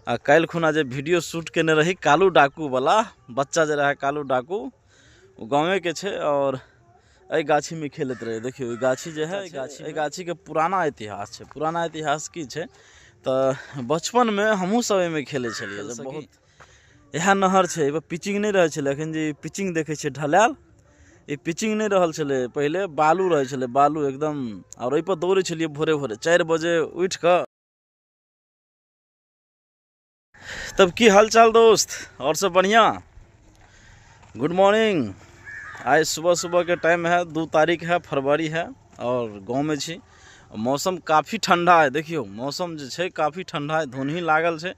आ काल्हि खुना जे वीडियो शूट केने रही कालू डाकू वाला बच्चा जे रहे कालू डाकू, ओ गाँवेके छै और एहि गाछीमे खेलैत रहै। देखियौ ई गाछी जे है, एहि गाछीके पुराना इतिहास छै। पुराना इतिहास की छै तऽ बचपनमे हमहूँ सब एहिमे खेलै छलियै बहुत। इएह नहर छै, एहिपर पिचिंग नहि रहै छलै। एखन जे पिचिंग देखै छियै ढलायल, ई पिचिंग नहि रहल छलै पहिले, बालू रहै छलै, बालू एकदम। आओर ओहिपर दौड़ै छलियै भोरे भोरे 4 बजे उठि कऽ। तब की हालचाल दोस्त, और सब बढ़िया? Good morning. आज सुबह सुबह के टाइम है, 2 तारीख है, फरवरी है और गाँव में छी। मौसम काफ़ी ठंडा है। देखियो मौसम जे छै काफ़ी ठंडा है, धुनही लागल छै।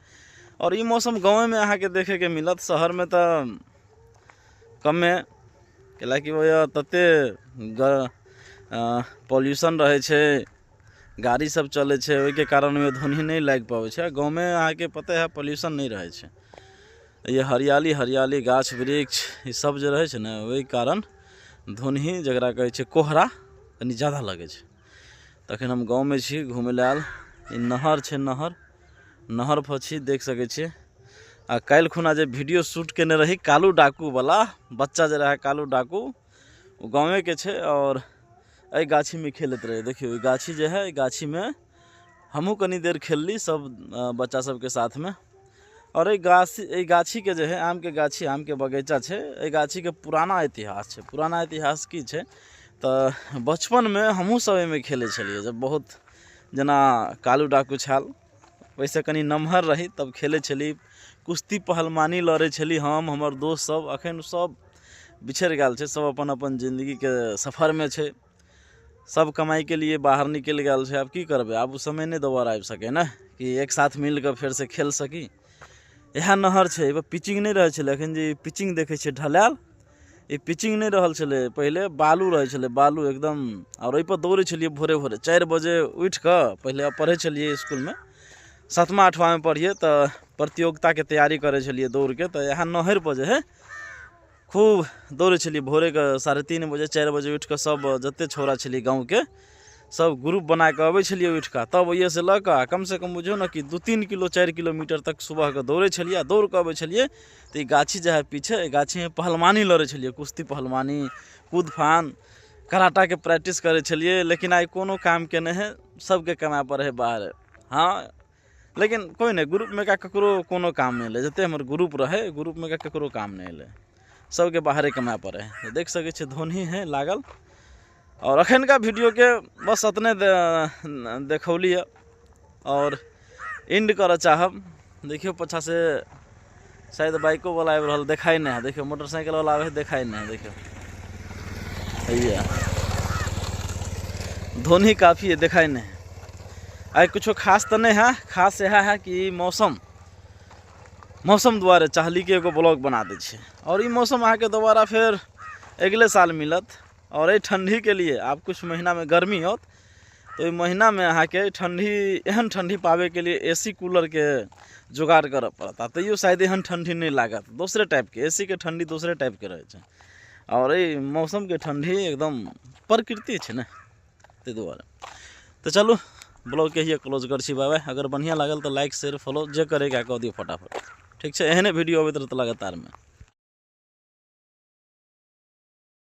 और ई मौसम गाँव में अहाँके देखे के मिलत, शहर में तो कमे, कैलाकि ओहि तते पॉल्यूशन रहै छै, गाड़ी सब चलै छै, ओहिके कारण ओहिमे धुनही नहि लागि पाबै छै। गाँवमे अहाँके पते है पॉल्यूशन नहि रहै छै। ये हरियाली हरियाली गाछ वृक्ष ई सब जे रहै छै ने, ओहि कारण धुनही जकरा कहै छै कोहरा कनि ज्यादा लगै छै। तखन हम गाँवमे छी घुमै लए आयल। ई नहर छै, नहर, नहर पर छी, देख सकै छियै। आ काल्हि खुना जे वीडियो शूट केने रही कालू डाकू वाला बच्चा जे रहै कालू डाकू, ओ गाँवेके छै और एहि गाछीमे खेलैत रहै। देखियौ ई गाछी जे है, एहि गाछीमे हमहूँ कनि देर खेलली सब बच्चा सबके साथमे। और एहि गाछीके जे है आमके गाछी, आमके बगीचा छै, एहि गाछीके पुराना इतिहास छै। पुराना इतिहास की छै तऽ बचपनमे हमहूँ सब एहिमे खेलै छलियै। जब बहुत जेना कालू डाकू छल, ओहिसँ कनि नमहर रही तब खेलै छली। कुश्ती पहलवानी लड़ै छली हम, हमर दोस्त सब। अखन सब बिछड़ि गेल छै, सब अपन अपन जिन्दगीके सफरमे छै, सब कमाइके लिए बाहर निकलि गेल छै। आब की करबै, आब ओ समय नहि दोबारा आबि सकै ने कि एक साथ मिलके फेरसँ खेल सकी। इएह नहर छै, एहिपर पिचिंग नहि रहै छलै। एखन जे पिचिंग देखै छियै ढलायल, ई पिचिंग नहि रहल छलै पहिले, बालू रहै छलै, बालू एकदम। आओर ओहिपर दौड़ै छलियै भोरे भोरे 4 बजे उठि कऽ। पहिले पढ़ै छलियै इसकुलमे, 7मा 8मामे पढ़ियै तऽ प्रतियोगिताके तैयारी करै छलियै दौड़के। तऽ इएह नहरिपर जे हइ खूब दौड़ै छलियै भोरेके 3:30 बजे 4 बजे उठि कऽ। सब जते छौड़ा छलियै गाँवके, सब ग्रुप बना कऽ अबै छलियै उठि कऽ। तब ओहिसँ लऽ कऽ कमसँ कम बुझियौ ने कि 2-3 किलो 4 किलोमीटर तक सुबहके दौड़ै छलियै। आ दौड़ कऽ अबै छलियै तऽ ई गाछी जे हइ पीछे, एहि गाछीमे पहलवानी लड़ै छलियै, कुश्ती पहलवानी, कूदफान, कराटाके प्रैक्टिस करै छलियै। लेकिन आइ कोनो कामके नहि हइ, सबके कमाइ पड़ै हइ बाहर। हँ, लेकिन कोइ नहि, ग्रुपमे का ककरो कोनो काम नहि एलै। जते हमर ग्रुप रहै, ग्रुपमे का ककरो काम नहि एलै, सबके बाहरे कमाइ पड़ै हइ। देख सकै छियै धोनी हइ लागल। और अखनका वीडियोके बस अतने देखौली है और एंड करऽ चाहब। देखियौ पाछा से शायद बाइको वाला आबि रहल, देखाइ नहि है। देखियौ मोटरसाइकिल वाला आबै है, देखाइ नहि है। देखियौ हैया धोनी काफी है, देखाइ नहि है। आइ कुछो खास तऽ नहि है, खास इएह है कि मौसम, मौसम दुआरे चाहली कि एगो ब्लॉग बना दै छियै। और ई मौसम अहाँके दोबारा फेर अगिले साल मिलत। और एहि ठण्डीके लिए आब किछु महीनामे गर्मी औत तऽ ओहि महीनामे अहाँके ठण्डी, एहन ठण्डी पाबैके लिए ए सी कूलरके जोगाड़ करऽ पड़त। आ तैयो शायद एहन ठण्डी नहि लागत, दोसरे टाइपके ए सी के ठण्डी दोसरे टाइपके रहै छै। आओर एहि मौसमके ठण्डी एकदम प्रकृति छै ने, ताहि दुआरे। तऽ चलू ब्लॉगके हिये क्लोज करै छी, बाय बाय। अगर बढ़िआँ लागल तऽ लाइक शेयर फॉलो जे करैके कऽ दियौ फटाफट, ठीक छै? एहने वीडियो अबैत रहत लगातारमे।